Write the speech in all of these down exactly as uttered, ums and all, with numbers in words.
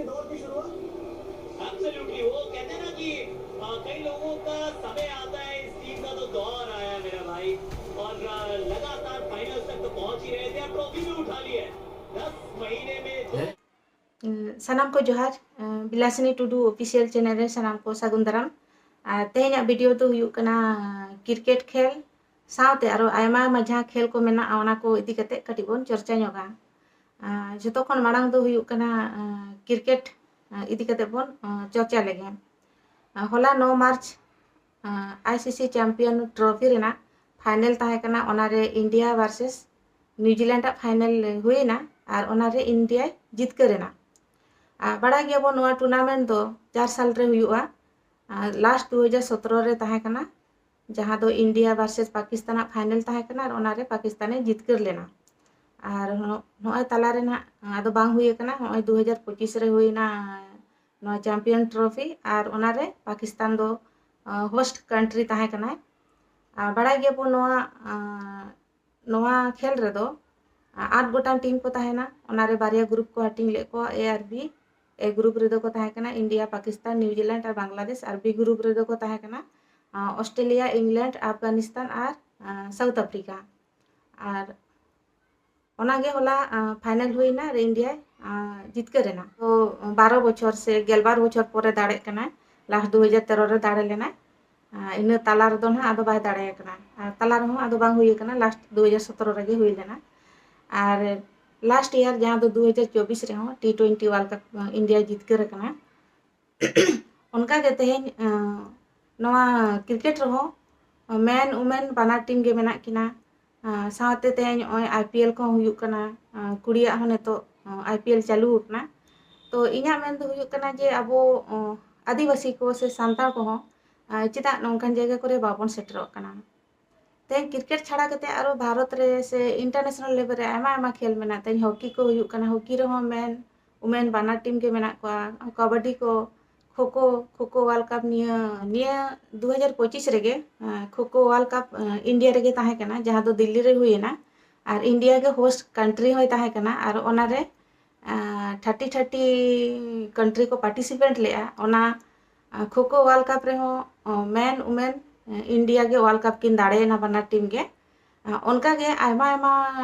दौर भी शुरू हुआ। एब्सोल्युटली, वो कहते हैं ना कि अ, कई लोगों का समय आता है, इस टीम का तो दौर आया मेरा भाई। और अ, लगातार फाइनल्स तक तो पहुंच ही रहे थे, अब ट्रॉफी भी उठा ली है। दस महीने में दो ᱥᱟᱱᱟᱢ ᱠᱚ ᱡᱚᱦᱟᱨ᱾ ᱵᱤᱞᱟᱥᱤᱱᱤ ᱴᱩᱰᱩ ᱚᱯᱷᱤᱥᱤᱭᱟᱞ ᱪᱮᱱᱮᱞ ᱨᱮ ᱥᱟᱱᱟᱢ ᱠᱚ ᱥᱟᱹᱜᱩᱱ ᱫᱟᱨᱟᱢ᱾ ᱟᱨ ᱛᱮᱦᱮᱧᱟᱜ ᱵᱷᱤᱰᱤᱭᱳ ᱫᱚ ᱦᱩᱭᱩᱜ ᱠᱟᱱᱟ ᱠᱨᱤᱠᱮᱴ ᱠᱷᱮᱞ ᱥᱟᱶᱛᱮ ᱟᱨᱚ ᱟᱭᱢᱟ ᱟᱭᱢᱟ ᱡᱟᱦᱟᱸ ᱠᱷᱮᱞ ᱠᱚ ᱢᱮᱱᱟᱜᱼᱟ, ᱚᱱᱟ ᱠᱚ ᱤᱫᱤ ᱠᱟᱛᱮ ᱠᱟᱹᱴᱤᱡ ᱵᱚᱱ ᱪᱚᱨᱪᱟ ᱧᱚᱜᱟ᱾ ᱟᱨ ᱡᱷᱚᱛᱚ ᱠᱷᱚᱱ ᱢᱟᱲᱟᱝ ᱫᱚ ᱦᱩᱭᱩᱜ ᱠᱟᱱᱟ ᱠᱨᱤᱠᱮᱴ ᱤᱫᱤ ᱠᱟᱛᱮ ᱵᱚᱱ ᱪᱚᱨᱪᱟ ᱞᱮᱜᱮ᱾ ᱦᱚᱞᱟ ᱱᱚ ᱢᱟᱨᱪ ᱟᱭᱥᱤᱥᱤ ᱪᱟᱢᱯᱤᱭᱟᱱ ᱴᱨᱚᱯᱷᱤ ᱨᱮᱱᱟᱜ ᱯᱷᱟᱭᱱᱮᱞ ᱛᱟᱦᱮᱸ ᱠᱟᱱᱟ᱾ ᱚᱱᱟᱨᱮ ᱤᱱᱰᱤᱭᱟ ᱵᱷᱟᱨᱥᱮᱥ ᱱᱤᱣᱡᱤᱞᱮᱱᱰ ᱟᱜ ᱯᱷᱟᱭᱱᱮᱞ ᱦᱩᱭᱮᱱᱟ ᱟᱨ ᱚᱱᱟᱨᱮ ᱤᱱᱰᱤᱭᱟᱭ ᱡᱤᱛᱠᱟᱹᱨ ᱮᱱᱟ᱾ ᱟᱨ ᱵᱟᱲᱟᱭ ᱜᱮᱭᱟᱵᱚᱱ, ᱱᱚᱣᱟ ᱴᱩᱨᱱᱟᱢᱮᱱᱴ ᱫᱚ ᱪᱟᱨ ᱥᱟᱞ ᱨᱮ ᱦᱩᱭᱩᱜᱼᱟ᱾ ᱞᱟᱥᱴ ᱫᱩ ᱦᱟᱡᱟᱨ ᱥᱚᱛᱨᱚ ᱨᱮ ᱛᱟᱦᱮᱸ ᱠᱟᱱᱟ, ᱡᱟᱦᱟᱸ ᱫᱚ ᱤᱱᱰᱤᱭᱟ ᱵᱷᱟᱨᱥᱮᱥ ᱯᱟᱠᱤᱥᱛᱟᱱ ᱟᱜ ᱯᱷᱟᱭᱱᱮᱞ ᱛᱟᱦᱮᱸ ᱠᱟᱱᱟ ᱟᱨ ᱚᱱᱟᱨᱮ ᱯᱟᱠᱤᱥᱛᱟᱱᱮ ᱡᱤᱛᱠᱟᱹᱨ ᱞᱮᱱᱟ᱾ ᱟᱨ ᱱᱚ-, ᱱᱚᱜᱼᱚᱭ ᱛᱟᱞᱟ ᱨᱮ ᱱᱟᱜ ᱟᱫᱚ ᱵᱟᱝ ᱦᱩᱭ ᱟᱠᱟᱱᱟ᱾ ᱱᱚᱜᱼᱚᱭ ᱫᱩ ᱦᱟᱡᱟᱨ ᱯᱚᱸᱪᱤᱥ ᱨᱮ ᱦᱩᱭᱱᱟ ᱱᱚᱣᱟ ᱪᱟᱢᱯᱤᱭᱟᱱ ᱴᱨᱚᱯᱷᱤ, ᱟᱨ ᱚᱱᱟᱨᱮ ᱯᱟᱠᱤᱥᱛᱟᱱ ᱫᱚ ᱦᱳᱥᱴ ᱠᱟᱱᱴᱨᱤ ᱛᱟᱦᱮᱸ ᱠᱟᱱᱟᱭ᱾ ᱟᱨ ᱵᱟᱲᱟᱭ ᱜᱮᱭᱟᱵᱚᱱ, ᱱᱚᱣᱟ ᱟᱸ, ᱱᱚᱣᱟ ᱠᱷᱮᱞ ᱨᱮᱫᱚ ᱟᱸ, ᱟᱴ ᱜᱚᱴᱟᱝ ᱴᱤᱢ ᱠᱚ ᱛᱟᱦᱮᱱᱟ᱾ ᱚᱱᱟᱨᱮ ᱵᱟᱨᱭᱟ ᱜᱨᱩᱯ ᱠᱚ ᱦᱟᱹᱴᱤᱧ ᱞᱮᱫ ᱠᱚᱣᱟ, ᱮ ᱟᱨ ᱵᱤ᱾ ᱮ ᱜᱨᱩᱯ ᱨᱮᱫᱚ ᱠᱚ ᱛᱟᱦᱮᱸ ᱠᱟᱱᱟ ᱤᱱᱰᱤᱭᱟ, ᱯᱟᱠᱤᱥᱛᱟᱱ, ᱱᱤᱣᱡᱤᱞᱮᱱᱰ ᱟᱨ ᱵᱟᱝᱞᱟᱫᱮᱥ᱾ ᱟᱨ ᱵᱤ ᱜᱨᱩᱯ ᱨᱮᱫᱚ ᱠᱚ ᱛᱟᱦᱮᱸ ᱠᱟᱱᱟ ᱟᱸ, ᱚᱥᱴᱨᱮᱞᱤᱭᱟ, ᱤᱝᱞᱮᱱᱰ, ᱟᱯᱷᱜᱟᱱᱤᱥᱛᱟᱱ ᱟᱨ ᱟᱸ, ᱥᱟᱣᱩᱛᱷ ᱟᱯᱷᱨᱤᱠᱟ᱾ ᱟᱨ ᱚᱱᱟᱜᱮ ᱦᱚᱞᱟ ᱟᱸ, ᱯᱷᱟᱭᱱᱮᱞ ᱦᱩᱭᱱᱟ ᱟᱨ ᱤᱱᱰᱤᱭᱟ ᱟᱸ, ᱡᱤᱛᱠᱟᱹᱨ ᱮᱱᱟ᱾ ᱛᱚ ᱵᱟᱨᱚ ᱵᱚᱪᱷᱚᱨ ᱥᱮ ᱜᱮᱞᱵᱟᱨ ᱵᱚᱪᱷᱚᱨ ᱯᱚᱨᱮ ᱫᱟᱲᱮᱜ ᱠᱟᱱᱟᱭ᱾ ᱞᱟᱥᱴ ᱫᱩ ᱦᱟᱡᱟᱨ ᱛᱮᱨᱚ ᱨᱮ ᱫᱟᱲᱮ ᱞᱮᱱᱟᱭ᱾ ᱟᱸ, ᱤᱱᱟᱹ ᱛᱟᱞᱟ ᱨᱮᱫᱚ ᱱᱟᱦᱟᱜ ᱟᱫᱚ ᱵᱟᱭ ᱫᱟᱲᱮ ᱟᱠᱟᱱᱟ᱾ ᱟᱨ ᱛᱟᱞᱟ ᱨᱮᱦᱚᱸ ᱟᱫᱚ ᱵᱟᱝ ᱦᱩᱭ ᱟᱠᱟᱱᱟ, ᱞᱟᱥᱴ ᱫᱩ ᱦᱟᱡᱟᱨ ᱥᱚᱛᱨᱚ ᱨᱮᱜᱮ ᱦᱩᱭ ᱞᱮᱱᱟ᱾ ᱟᱨ ᱞᱟᱥᱴ ᱤᱭᱟᱨ, ᱡᱟᱦᱟᱸ ᱫᱚ ᱫᱩ ᱦᱟᱡᱟᱨ ᱪᱚᱵᱵᱤᱥ ᱨᱮᱦᱚᱸ ᱴᱤ ᱴᱩᱭᱮᱱᱴᱤ ᱣᱟᱨᱞᱰ ᱠᱟᱯ ᱤᱱᱰᱤᱭᱟ ᱡᱤᱛᱠᱟᱹᱨ ᱟᱠᱟᱱᱟ᱾ ᱚᱱᱠᱟᱜᱮ ᱛᱮᱦᱮᱧ ᱟᱸ, ᱱᱚᱣᱟ ᱠᱨᱤᱠᱮᱴ ᱨᱮᱦᱚᱸ ᱢᱮᱱ ᱣᱩᱢᱮᱱ ᱵᱟᱱᱟᱨ ᱴᱤᱢ ᱜᱮ ᱢᱮᱱᱟᱜ ᱠᱤᱱᱟ᱾ ᱟᱸ, ᱥᱟᱶᱛᱮ ᱛᱮᱦᱮᱧ ᱱᱚᱜᱼᱚᱭ ᱟᱭ ᱯᱤ ᱮᱞ ᱠᱚᱦᱚᱸ ᱦᱩᱭᱩᱜ ᱠᱟᱱᱟ᱾ ᱟᱸ, ᱠᱩᱲᱤᱭᱟᱜ ᱦᱚᱸ ᱱᱤᱛᱚᱜ ᱟᱸ, ᱟᱭ ᱯᱤ ᱮᱞ ᱪᱟᱹᱞᱩ ᱟᱠᱟᱱᱟ᱾ ᱛᱚ ᱤᱧᱟᱹᱜ ᱢᱮᱱ ᱫᱚ ᱦᱩᱭᱩᱜ ᱠᱟᱱᱟ ᱡᱮ ᱟᱵᱚ ᱟᱸ, ᱟᱹᱫᱤᱵᱟᱹᱥᱤ ᱠᱚ ᱥᱮ ᱥᱟᱱᱛᱟᱲ ᱠᱚᱦᱚᱸ ᱟᱸ, ᱪᱮᱫᱟᱜ ᱱᱚᱝᱠᱟᱱ ᱡᱟᱭᱜᱟ ᱠᱚᱨᱮ ᱵᱟᱵᱚᱱ ᱥᱮᱴᱮᱨᱚᱜ ᱠᱟᱱᱟ? ᱛᱮᱦᱮᱧ ᱠᱨᱤᱠᱮᱴ ᱪᱷᱟᱲᱟ ᱠᱟᱛᱮ ᱟᱨᱚ ᱵᱷᱟᱨᱚᱛ ᱨᱮ ᱥᱮ ᱤᱱᱴᱟᱨᱱᱮᱥᱱᱟᱞ ᱞᱮᱵᱮᱞ ᱨᱮ ᱟᱭᱢᱟ ᱟᱭᱢᱟ ᱠᱷᱮᱞ ᱢᱮᱱᱟᱜᱼᱟ᱾ ᱛᱮᱦᱮᱧ ᱦᱚᱠᱤ ᱠᱚ ᱦᱩᱭᱩᱜ ᱠᱟᱱᱟ, ᱦᱚᱠᱤ ᱨᱮᱦᱚᱸ ᱢᱮᱱ ᱣᱩᱢᱮᱱ ᱵᱟᱱᱟᱨ ᱴᱤᱢ ᱜᱮ ᱢᱮᱱᱟᱜ ᱠᱚᱣᱟ᱾ ᱠᱟᱵᱟᱰᱤ ᱠᱚ, ᱠᱷᱳ ᱠᱷᱳ, ᱠᱷᱳ ᱠᱷᱳ ᱣᱟᱨᱞᱰ ᱠᱟᱯ ᱱᱤᱭᱟᱹ, ᱱᱤᱭᱟᱹ ᱫᱩ ᱦᱟᱡᱟᱨ ᱯᱚᱸᱪᱤᱥ ᱨᱮᱜᱮ, ᱟᱸ, ᱠᱷᱳ ᱠᱷᱳ ᱣᱟᱨᱞᱰ ᱠᱟᱯ, ᱟᱸ, ᱤᱱᱰᱤᱭᱟ ᱨᱮᱜᱮ ᱛᱟᱦᱮᱸ ᱠᱟᱱᱟ, ᱡᱟᱦᱟᱸ ᱫᱚ ᱫᱤᱞᱞᱤ ᱨᱮ ᱦᱩᱭᱮᱱᱟ᱾ ᱟᱨ ᱤᱱᱰᱤᱭᱟ ᱜᱮ ᱦᱳᱥᱴ ᱠᱟᱱᱴᱨᱤ ᱦᱚᱸᱭ ᱛᱟᱦᱮᱸ ᱠᱟᱱᱟ᱾ ᱟᱨ ᱚᱱᱟᱨᱮ ᱛᱷᱟᱨᱴᱤ ᱛᱷᱟᱨᱴᱤ ᱠᱟᱱᱴᱨᱤ ᱠᱚ ᱯᱟᱨᱴᱤᱥᱤᱯᱮᱴ ᱞᱮᱫᱼᱟ᱾ ᱚᱱᱟ ᱠᱷᱳ ᱠᱷᱳ ᱣᱟᱨᱞᱰ ᱠᱟᱯ ᱨᱮᱦᱚᱸ ᱢᱮᱱ ᱣᱩᱢᱮᱱ ᱤᱱᱰᱤᱭᱟ ᱜᱮ ᱣᱟᱨᱞᱰ ᱠᱟᱯ ᱠᱤᱱ ᱫᱟᱲᱮᱭᱮᱱᱟ, ᱵᱟᱱᱟᱨ ᱴᱤᱢ ᱜᱮ᱾ ᱚᱱᱠᱟᱜᱮ ᱟᱭᱢᱟ ᱟᱭᱢᱟ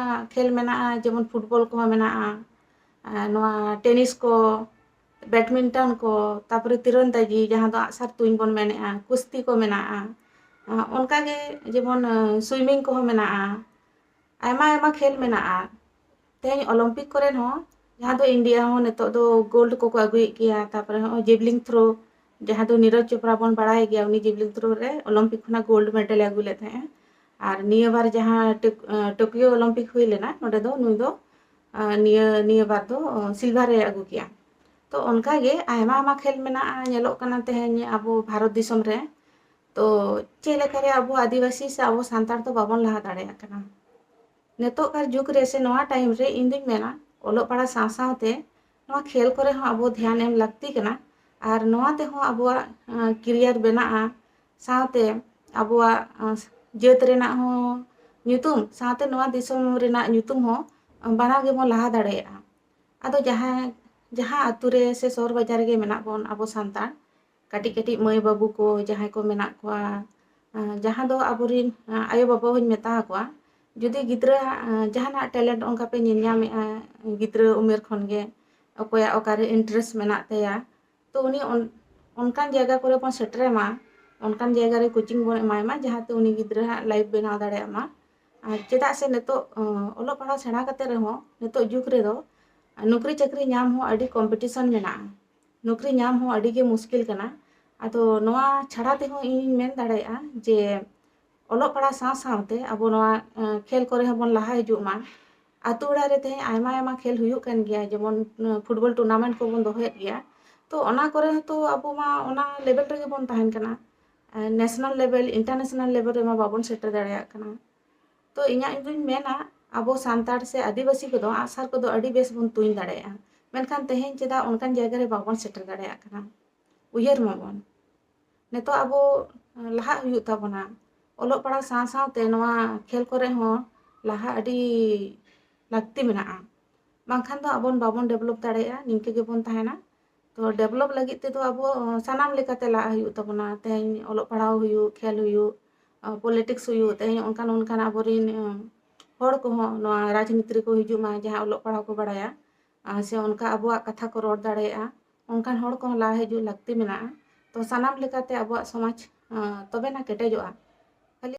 ᱠᱷᱮᱞ ᱢᱮᱱᱟᱜᱼᱟ, ᱡᱮᱢᱚᱱ ᱯᱷᱩᱴᱵᱚᱞ ᱠᱚᱦᱚᱸ ᱢᱮᱱᱟᱜᱼᱟ, ᱱᱚᱣᱟ ᱴᱮᱱᱤᱥ ᱠᱚ, ᱵᱮᱰᱢᱤᱱᱴᱚᱱ ᱠᱚ, ᱛᱟᱨᱯᱚᱨᱮ ᱛᱤᱨᱚᱱᱫᱟᱡᱤ, ᱡᱟᱦᱟᱸ ᱫᱚ ᱟᱜᱼᱥᱟᱨ ᱛᱩᱧ ᱵᱚᱱ ᱢᱮᱱᱮᱫᱼᱟ, ᱠᱩᱥᱛᱤ ᱠᱚ ᱢᱮᱱᱟᱜᱼᱟ᱾ ᱚᱱᱠᱟᱜᱮ ᱡᱮᱢᱚᱱ ᱥᱩᱭᱢᱤᱝ ᱠᱚᱦᱚᱸ ᱢᱮᱱᱟᱜᱼᱟ, ᱟᱭᱢᱟ ᱟᱭᱢᱟ ᱠᱷᱮᱞ ᱢᱮᱱᱟᱜᱼᱟ᱾ ᱛᱮᱦᱮᱧ ᱚᱞᱤᱢᱯᱤᱠ ᱠᱚᱨᱮ ᱦᱚᱸ, ᱡᱟᱦᱟᱸ ᱫᱚ ᱤᱱᱰᱤᱭᱟ ᱦᱚᱸ ᱱᱤᱛᱚᱜ ᱫᱚ ᱜᱳᱞᱰ ᱠᱚᱠᱚ ᱟᱹᱜᱩᱭᱮᱫ ᱜᱮᱭᱟ᱾ ᱛᱟᱨᱯᱚᱨᱮ ᱦᱚᱸᱜᱼᱚᱭ ᱡᱮᱵᱽᱞᱤᱝ ᱛᱷᱨᱳ, ᱡᱟᱦᱟᱸ ᱫᱚ ᱱᱤᱨᱚᱡᱽ ᱪᱳᱯᱨᱟ ᱵᱚᱱ ᱵᱟᱲᱟᱭ ᱜᱮᱭᱟ, ᱩᱱᱤ ᱡᱮᱵᱽᱞᱤᱝ ᱛᱷᱨᱳ ᱨᱮ ᱚᱞᱤᱢᱯᱤᱠ ᱠᱷᱚᱱᱟᱜ ᱜᱳᱞᱰ ᱢᱮᱰᱮᱞ ᱮ ᱟᱹᱜᱩ ᱞᱮᱫ ᱛᱟᱦᱮᱸᱜᱼᱟ᱾ ᱟᱨ ᱱᱤᱭᱟᱹ ᱵᱟᱨ ᱡᱟᱦᱟᱸ ᱴᱳᱠ-, ᱟᱸ, ᱴᱳᱠᱤᱭᱳ ᱚᱞᱤᱢᱯᱤᱠ ᱦᱩᱭ ᱞᱮᱱᱟ, ᱱᱚᱸᱰᱮ ᱫᱚ ᱱᱩᱭ ᱫᱚ, ᱟᱸ, ᱱᱤᱭᱟᱹ, ᱱᱤᱭᱟᱹ ᱵᱟᱨ ᱫᱚ, ᱟᱸ, ᱥᱤᱞᱵᱷᱟᱨ ᱮ ᱟᱹᱜᱩ ᱠᱮᱜᱼᱟ᱾ ᱛᱚ ᱚᱱᱠᱟᱜᱮ ᱟᱭᱢᱟ ᱟᱭᱢᱟ ᱠᱷᱮᱞ ᱢᱮᱱᱟᱜᱼᱟ, ᱧᱮᱞᱚᱜ ᱠᱟᱱᱟ ᱛᱮᱦᱮᱧ ᱟᱵᱚ ᱵᱷᱟᱨᱚᱛ ᱫᱤᱥᱚᱢ ᱨᱮ᱾ ᱛᱚ ᱪᱮᱫ ᱞᱮᱠᱟᱨᱮ ᱟᱵᱚ ᱟᱹᱫᱤᱵᱟᱹᱥᱤ ᱥᱮ ᱟᱵᱚ ᱥᱟᱱᱛᱟᱲ ᱫᱚ ᱵᱟᱵᱚᱱ ᱞᱟᱦᱟ ᱫᱟᱲᱮᱭᱟᱜ ᱠᱟᱱᱟ? ᱱᱤᱛᱚᱜ ᱠᱟᱨ ᱡᱩᱜᱽ ᱨᱮ ᱥᱮ ᱱᱚᱣᱟ ᱴᱟᱭᱤᱢ ᱨᱮ ᱤᱧ ᱫᱩᱧ ᱢᱮᱱᱟ, ᱚᱞᱚᱜ ᱯᱟᱲᱦᱟᱜ ᱥᱟᱶ ᱥᱟᱶᱛᱮ ᱱᱚᱣᱟ ᱠᱷᱮᱞ ᱠᱚᱨᱮ ᱦᱚᱸ ᱟᱵᱚ ᱫᱷᱮᱭᱟᱱ ᱮᱢ ᱞᱟᱹᱠᱛᱤ ᱠᱟᱱᱟ᱾ ᱟᱨ ᱱᱚᱣᱟ ᱛᱮᱦᱚᱸ ᱟᱵᱚᱣᱟᱜ, ᱟᱸ, ᱠᱮᱨᱤᱭᱟᱨ ᱵᱮᱱᱟᱜᱼᱟ, ᱥᱟᱶᱛᱮ ᱟᱵᱚᱣᱟᱜ, ᱟᱸ, ᱡᱟᱹᱛ ᱨᱮᱱᱟᱜ ᱦᱚᱸ ᱧᱩᱛᱩᱢ, ᱥᱟᱶᱛᱮ ᱱᱚᱣᱟ ᱫᱤᱥᱚᱢ ᱨᱮᱱᱟᱜ ᱧᱩᱛᱩᱢ ᱦᱚᱸ, ᱟᱸ, ᱵᱟᱱᱟᱨ ᱜᱮᱵᱚᱱ ᱞᱟᱦᱟ ᱫᱟᱲᱮᱭᱟᱜᱼᱟ᱾ ᱟᱫᱚ ᱡᱟᱦᱟᱸ, ᱡᱟᱦᱟᱸ ᱟᱛᱳ ᱨᱮ ᱥᱮ ᱥᱚᱦᱚᱨ ᱵᱟᱡᱟᱨ ᱨᱮᱜᱮ ᱢᱮᱱᱟᱜ ᱵᱚᱱ ᱟᱵᱚ ᱥᱟᱱᱛᱟᱲ, ᱠᱟᱹᱴᱤᱡ ᱠᱟᱹᱴᱤᱡ ᱢᱟᱹᱭ ᱵᱟᱹᱵᱩ ᱠᱚ ᱡᱟᱦᱟᱸᱭ ᱠᱚ ᱢᱮᱱᱟᱜ ᱠᱚᱣᱟ, ᱟᱸ, ᱡᱟᱦᱟᱸ ᱫᱚ ᱟᱵᱚᱨᱮᱱ, ᱟᱸ, ᱟᱭᱳ ᱵᱟᱵᱟ ᱦᱚᱧ ᱢᱮᱛᱟ ᱟᱠᱚᱣᱟ, ᱡᱩᱫᱤ ᱜᱤᱫᱽᱨᱟᱹ, ᱟᱸ, ᱡᱟᱦᱟᱱᱟᱜ ᱴᱮᱞᱮᱱᱴ ᱚᱱᱠᱟ ᱯᱮ ᱧᱮᱞ ᱧᱟᱢᱮᱫᱼᱟ, ᱜᱤᱫᱽᱨᱟᱹ ᱩᱢᱮᱨ ᱠᱷᱚᱱ ᱜᱮ ᱚᱠᱚᱭᱟᱜ ᱚᱠᱟᱨᱮ ᱤᱱᱴᱟᱨᱮᱥᱴ ᱢᱮᱱᱟᱜ ᱛᱟᱭᱟ, ᱛᱚ ᱩᱱᱤ ᱚᱱ-, ᱚᱱᱠᱟᱱ ᱡᱟᱭᱜᱟ ᱠᱚᱨᱮ ᱵᱚᱱ ᱥᱮᱴᱮᱨᱮ ᱢᱟ, ᱚᱱᱠᱟᱱ ᱡᱟᱭᱜᱟ ᱨᱮ ᱠᱳᱪᱤᱝ ᱵᱚᱱ ᱮᱢᱟᱭ ᱢᱟ, ᱡᱟᱦᱟᱸᱛᱮ ᱩᱱᱤ ᱜᱤᱫᱽᱨᱟᱹ ᱦᱟᱸᱜ ᱞᱟᱭᱤᱯᱷ ᱵᱮᱱᱟᱣ ᱫᱟᱲᱮᱭᱟᱜ ᱢᱟ᱾ ᱟᱨ ᱪᱮᱫᱟᱜ ᱥᱮ ᱱᱤᱛᱚᱜ, ᱟᱸ, ᱚᱞᱚᱜ ᱯᱟᱲᱦᱟᱣ ᱥᱮᱬᱟ ᱠᱟᱛᱮ ᱨᱮᱦᱚᱸ ᱱᱤᱛᱚᱜ ᱡᱩᱜᱽ ᱨᱮᱫᱚ ᱱᱚᱠᱨᱤ ᱪᱟᱹᱠᱨᱤ ᱧᱟᱢ ᱦᱚᱸ ᱟᱹᱰᱤ ᱠᱚᱢᱯᱤᱴᱤᱥᱚᱱ ᱢᱮᱱᱟᱜᱼᱟ᱾ ᱱᱚᱠᱨᱤ ᱧᱟᱢ ᱦᱚᱸ ᱟᱹᱰᱤ ᱜᱮ ᱢᱩᱥᱠᱤᱞ ᱠᱟᱱᱟ᱾ ᱟᱫᱚ ᱱᱚᱣᱟ ᱪᱷᱟᱲᱟ ᱛᱮᱦᱚᱸ ᱤᱧᱤᱧ ᱢᱮᱱ ᱫᱟᱲᱮᱭᱟᱜᱼᱟ ᱡᱮ ᱚᱞᱚᱜ ᱯᱟᱲᱦᱟᱣ ᱥᱟᱶ ᱥᱟᱶᱛᱮ ᱟᱵᱚ ᱱᱚᱣᱟ, ᱮᱸ, ᱠᱷᱮᱞ ᱠᱚᱨᱮ ᱦᱚᱸᱵᱚᱱ ᱞᱟᱦᱟ ᱦᱤᱡᱩᱜ ᱢᱟ᱾ ᱟᱛᱳ ᱚᱲᱟᱜ ᱨᱮ ᱛᱮᱦᱮᱧ ᱟᱭᱢᱟ ᱟᱭᱢᱟ ᱠᱷᱮᱞ ᱦᱩᱭᱩᱜ ᱠᱟᱱ ᱜᱮᱭᱟ, ᱡᱮᱢᱚᱱ, ᱮᱸ, ᱯᱷᱩᱴᱵᱚᱞ ᱴᱩᱨᱱᱟᱢᱮᱱᱴ ᱠᱚᱵᱚᱱ ᱫᱚᱦᱚᱭᱮᱫ ᱜᱮᱭᱟ᱾ ᱛᱚ ᱚᱱᱟ ᱠᱚᱨᱮ ᱦᱚᱸᱛᱚ ᱟᱵᱚ ᱢᱟ ᱚᱱᱟ ᱞᱮᱵᱮᱞ ᱨᱮᱜᱮ ᱵᱚᱱ ᱛᱟᱦᱮᱱ ᱠᱟᱱᱟ, ᱮᱸ, ᱱᱮᱥᱱᱟᱞ ᱞᱮᱵᱮᱞ, ᱤᱱᱴᱟᱨᱱᱮᱥᱱᱟᱞ ᱞᱮᱵᱮᱞ ᱨᱮᱢᱟ ᱵᱟᱵᱚᱱ ᱥᱮᱴᱮᱨ ᱫᱟᱲᱮᱭᱟᱜ ᱠᱟᱱᱟ᱾ ᱛᱚ ᱤᱧᱟᱹᱜ ᱤᱧ ᱫᱩᱧ ᱢᱮᱱᱟ, ᱟᱵᱚ ᱥᱟᱱᱛᱟᱲ ᱥᱮ ᱟᱹᱫᱤᱵᱟᱹᱥᱤ ᱠᱚᱫᱚ ᱟᱜᱼᱥᱟᱨ ᱠᱚᱫᱚ ᱟᱹᱰᱤ ᱵᱮᱥ ᱵᱚᱱ ᱛᱩᱧ ᱫᱟᱲᱮᱭᱟᱜᱼᱟ, ᱢᱮᱱᱠᱷᱟᱱ ᱛᱮᱦᱮᱧ ᱪᱮᱫᱟᱜ ᱚᱱᱠᱟᱱ ᱡᱟᱭᱜᱟ ᱨᱮ ᱵᱟᱵᱚᱱ ᱥᱮᱴᱮᱨ ᱫᱟᱲᱮᱭᱟᱜ ᱠᱟᱱᱟ? ᱩᱭᱦᱟᱹᱨ ᱢᱟᱵᱚᱱ᱾ ᱱᱤᱛᱚᱜ ᱟᱵᱚ ᱞᱟᱦᱟᱜ ᱦᱩᱭᱩᱜ ᱛᱟᱵᱚᱱᱟ᱾ ᱚᱞᱚᱜ ᱯᱟᱲᱦᱟᱣ ᱥᱟᱶ ᱥᱟᱶᱛᱮ ᱱᱚᱣᱟ ᱠᱷᱮᱞ ᱠᱚᱨᱮ ᱦᱚᱸ ᱞᱟᱦᱟ ᱟᱹᱰᱤ ᱞᱟᱹᱠᱛᱤ ᱢᱮᱱᱟᱜᱼᱟ᱾ ᱵᱟᱝᱠᱷᱟᱱ ᱫᱚ ᱟᱵᱚᱱ ᱵᱟᱵᱚᱱ develop ᱫᱟᱲᱮᱭᱟᱜᱼᱟ, ᱱᱤᱝᱠᱟᱹ ᱜᱮᱵᱚᱱ ᱛᱟᱦᱮᱱᱟ᱾ ᱛᱚ develop ᱞᱟᱹᱜᱤᱫ ᱛᱮᱫᱚ ᱟᱵᱚ ᱥᱟᱱᱟᱢ ᱞᱮᱠᱟᱛᱮ ᱞᱟᱦᱟᱜ ᱦᱩᱭᱩᱜ ᱛᱟᱵᱚᱱᱟ᱾ ᱛᱮᱦᱮᱧ ᱚᱞᱚᱜ ᱯᱟᱲᱦᱟᱣ ᱦᱩᱭᱩᱜ, ᱠᱷᱮᱞ ᱦᱩᱭᱩᱜ, politics ᱦᱩᱭᱩᱜ, ᱛᱮᱦᱮᱧ ᱚᱱᱠᱟᱱ ᱚᱱᱠᱟᱱ ᱟᱵᱚᱨᱮᱱ ᱦᱚᱲ ᱠᱚᱦᱚᱸ ᱱᱚᱣᱟ ᱨᱟᱡᱽᱱᱤᱛᱤ ᱨᱮᱠᱚ ᱦᱤᱡᱩᱜ ᱢᱟ, ᱡᱟᱦᱟᱸ ᱚᱞᱚᱜ ᱯᱟᱲᱦᱟᱣ ᱠᱚ ᱵᱟᱲᱟᱭᱟ, ᱥᱮ ᱚᱱᱠᱟ ᱟᱵᱚᱣᱟᱜ ᱠᱟᱛᱷᱟ ᱠᱚ ᱨᱚᱲ ᱫᱟᱲᱮᱭᱟᱜᱼᱟ, ᱚᱱᱠᱟᱱ ᱦᱚᱲ ᱠᱚᱦᱚᱸ ᱞᱟᱦᱟ ᱦᱤᱡᱩᱜ ᱞᱟᱹᱠᱛᱤ ᱢᱮᱱᱟᱜᱼᱟ᱾ ᱛᱚ ᱥᱟᱱᱟᱢ ᱞᱮᱠᱟᱛᱮ ᱟᱵᱚᱣᱟᱜ ᱥᱚᱢᱟᱡᱽ ᱛᱚᱵᱮᱱᱟ ᱠᱮᱴᱮᱡᱚᱜᱼᱟ᱾